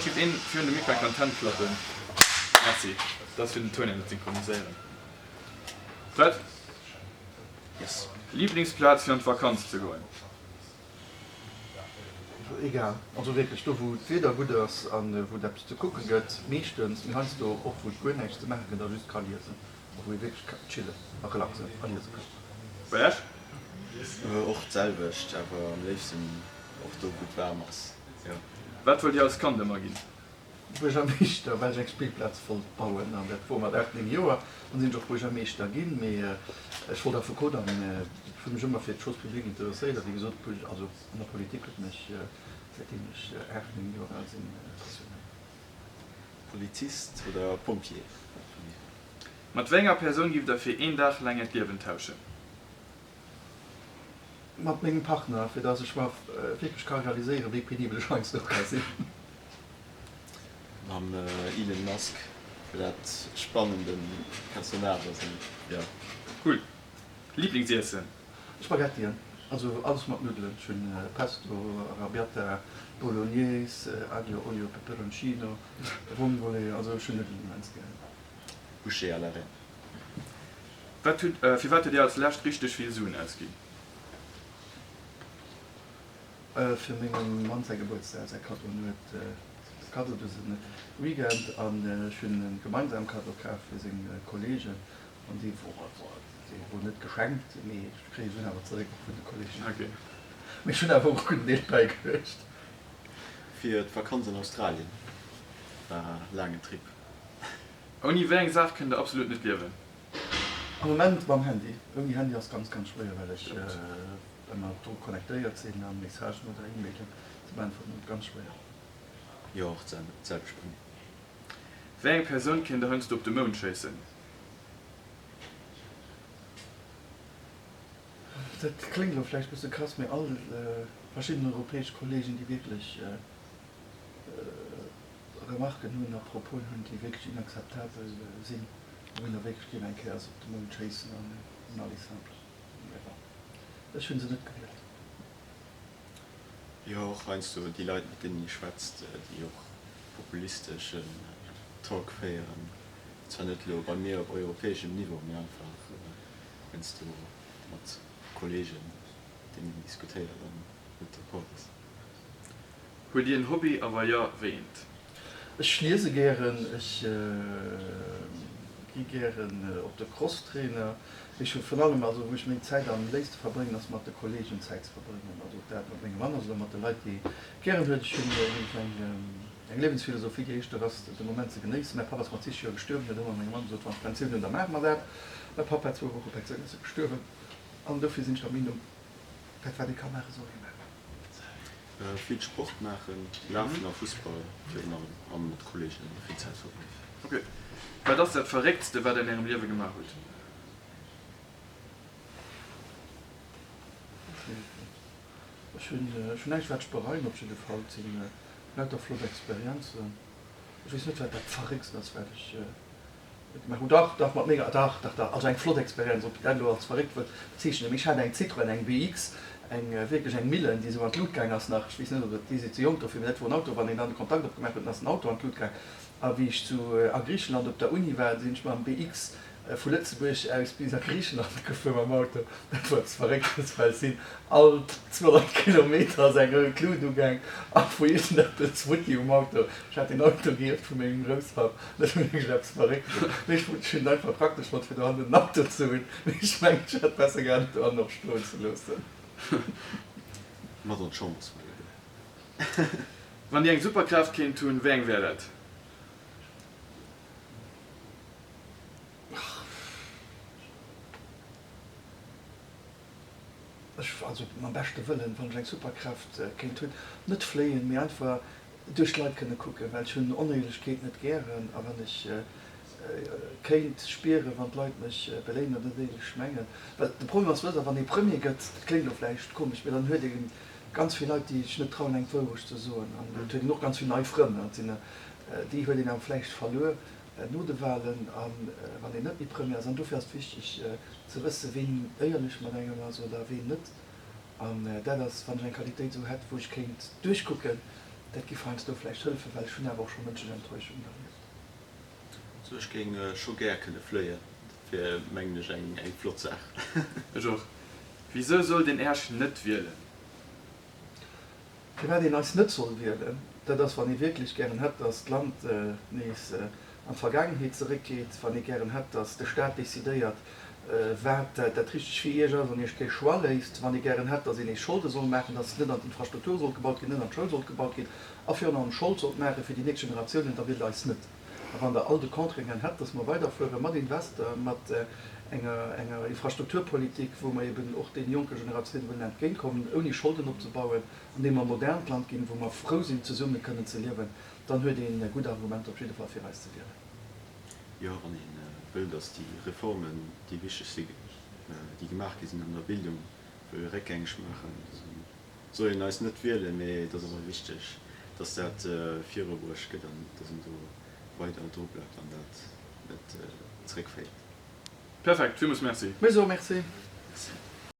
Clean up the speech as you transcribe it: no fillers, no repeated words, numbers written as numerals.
Kritt een virun dem Mikro eng Kann d'Hänn klappen? Merci, dat ass fir den Toun net synchroniséieren. Prett? Yes. Lieblingsplaz fir an d'Vakanz ze goen? Egal, also wierklech do wou d'Wieder gutt ass an wou et eppes ze kucke gëtt meeschtens, mee heiansdo och wou et guer näischt ze maache gëtt a just ka liesen a wou ee wierklech ka chillen a relaxen a liese kann. Bei Iech? Och d'selwecht, awer am léifsten och do wou et waarm ass, jo. Wat wollt Dir als Kand ëmmer ginn? Buergermeeschter, well ech eng Spillplaz wollt bauen an dat wor mat 8, 9 Joer. Dann sinn ech och Buergermeeschter ginn, mee ech wollt Affekot an ech hunn mech ëmmer fir d'Chose publique interesséiert a wéi gesot, also an der Politik huet mech säitdeem ech 8, 9 Joer al sinn passionéiert. Polizist oder Pompjee. Mat wéi enger Persoun giff der fir een Dag laang äert Liewen tauschen? Mat mengem Partner, fir dass ech mer wierklech ka realiséieren, wéi penibel ech heiansdo ka sinn. Mam Elon Musk, well dat spannende Personnage ass an jo. Cool. Lieblingsiessen? Spaghettien, also alles mat Nuddelen. Ech hunn Pesto, Arrabbiata, Bolognese, Aglio Olio Peperoncino, Vongole, also ech hunn Nuddelen immens gären. Bouchée à la reine. Wat hutt, fir wat hutt Dir als lescht richteg vill Suen ausginn? Fir mengem Mann säi Gebuertsdag, säi Kaddo. En huet e Kaddo dëse Weekend an ech hunn e gemeinsam Kaddo kaf fir seng Kollegen an dee wor, dee wor net geschenkt, mee ech kréie Suen awer zeréck och vun de Kollegen. Mee ech hunn awer och e gudden Deel bäigeluecht. Fir d'Vakanz an Australien, war laangen Trip. Ouni wéi eng Saach kënnt der absolut net liewen? Am Moment mam Handy. Ouni Handy ass ganz ganz schwéier, well ech ëmmer dru connectéiert sinn an Messagen oder E-Mailen ze beäntwerten hunn. Ganz schwéier. Jo, och d'selwecht bei mir. Wéi eng Persoun kéint der heiansdo op de Mound schéissen? Dat kléngt elo vläicht bësse krass, mee all verschidden europäesch Kollegen, déi wierklech Remarken hunn a Proposen hunn, déi wierklech inakzeptabel sinn, wou een da wierklech géif eng Kéier op de Mound schéissen an en aller simple. Mais bon, ech hu se net gewielt. Jo, och heiansdo déi Leit, mat deenen ee schwätzt, déi och populisteschen Talk féieren, zwar net elo bei mir op europäeschem Niveau, mee einfach heiansdo mat Kollegen, mat deenen een diskutéiert an net d'accord ass. Hutt Dir en Hobby a wa jo, wéi eent? Ech liese gären, ech gi gären op de Crosstrainer. Ech hu virun allem, also wou ech meng Zäit am léifste verbréngen, ass mat de Kollegen Zäit ze verbréngen, also ob dat mat mengem Mann ass oder mat de Leit, déi ee gären huet. Ech hunn nämlech eng eng Liewensphilosophie, déi heescht, dat ass de Moment ze genéissen. Mäi Papp ass mat 60 Joer gestuerwen, huet ëmmer mengem Mann gesot, wann ech Pensioun hunn, da maache mer dat. Mäi Papp war zwou Woche Pensioun, ass e gestuerwen. An dofir sinn ech der Meenung, dat wat ee ka maachen, soll ee maachen. Vill Sport maachen, lafen a Fussball virun allem an mat Kollegen vill Zäit verbréngen. Ok. Wat ass dat Verrécktste wat der an ärem Liewe gemaach hutt? Ech hunn näischt wat ech bereien, op jidde Fall. Et sinn lauter flott Experienzen. Ech weess net wat dat Verréckst ass wat ech Gemaach hunn. Dach, dach, mat menger, dach, dach, dach, also eng flott Experienz, ob dat elo als verréckt wëllt bezeechnen, mee ech hat eng Citroën, eng BX, eng wierklech eng Millen, déi esou an d'Lut gaang ass nach, ech weess net, ob dat, Dir sidd ze jonk dofir, mee dat wor en Auto, wann een dann de Kontakt opgemaach huet, dann ass den Auto an d'Lut gaang. A wéi ech zu, a Griicheland op der Uni war, sinn ech mam BX vu Lëtzebuerg aus bis a Griicheland gefuer mam Auto. Dat wor eppes Verrécktes, well et sinn all 200 Kilometer ass eng rout Lut ugaang a vu iergendeppes futti um Auto. Ech hat deen Auto gierft vu mengem Grousspapp. Dat wor wierklech eppes Verrécktes. Mee ech hunn et einfach praktesch fonnt, fir dohannen en Auto ze hunn. Mee ech mengen, ech hätt besser gehat, et dohannen och stoen ze loossen. Mat an d'Chamberswahle goen. Wann Dir eng Superkraaft kéint hunn, wéi eng wär dat? Ech, also mam beschte Wëllen, wann ech eng Superkraaft kéint hunn, net fléien, mee einfach duerch d'Leit kënne kucken, well ech hunn Onéierlechkeet net gären a wann ech kéint spieren, wann d'Leit mech beléinen oder net éierlech mengen. Well de Problem ass, wësst Der, wann ee Premier gëtt, dat kléngt elo vläicht komesch, mee dann huet ee ganz vill Leit, déi sech net trauen, eng d'Wourecht ze soen an et huet een och ganz vill nei Frënn, dat sinn déi huet een awer vläicht verluer. no de Wahlen a wann een net méi Premier ass. An dofir ass et wichteg ze wëssen, ween éierlech mat engem ass oder ween net. An dat ass, wann ech eng Qualitéit esou hätt, wou ech kéint duerchkucken. Dat giff heiansdo vläicht hëllefen, well ech hunn awer och scho mënschlech Enttäuschungen erlieft. Also ech géing scho gär kënne fléien, dat wier mengen ech eng flott Saach. Ech och. Wisou sollt een Äerch net wielen? Firwat een eis net soll wielen, dat ass, wann ee wierklech gären hätt, datt d'Land nees an d'Vergaangenheet zeréckgeet, wann ee gären hätt, datt de Staat decidéiert, wat dat Richteg fir Iech ass an Iech kee Choix léisst, wann ee gären hätt, datt een nees Scholde soll maachen, datt net an d'Infrastruktur sollt gebaut ginn, net an d'Schoul sollt gebaut ginn a virun allem Schold sollt maache fir déi nächst Generatiounen, da wielt eis net. A wann Der all de Contraire hätt, dass mer weiderfuere mat Invester, mat enger Infrastrukturpolitik, wou mer eben och deene jonke Generatiounen wëllen entgéintkommen, ouni Scholden opzebauen, andeem mer e modernt Land ginn, wou mer frou sinn, zesumme kënnen ze liewen, dann huet ee gutt Argumenter op jidde Fall fir eis ze wielen. Jo, wann ee wëll, dass déi Reformen, déi wichteg sinn, déi gemaach gi sinn an der Bildung, wëll réckgängeg maachen, soll een eis net wielen, mee et ass awer wichteg, dass dat virubruecht gëtt an dass een do weider dru bleift an dat net zréckféiert. Perfekt, villmools Merci. Mir soe Merci.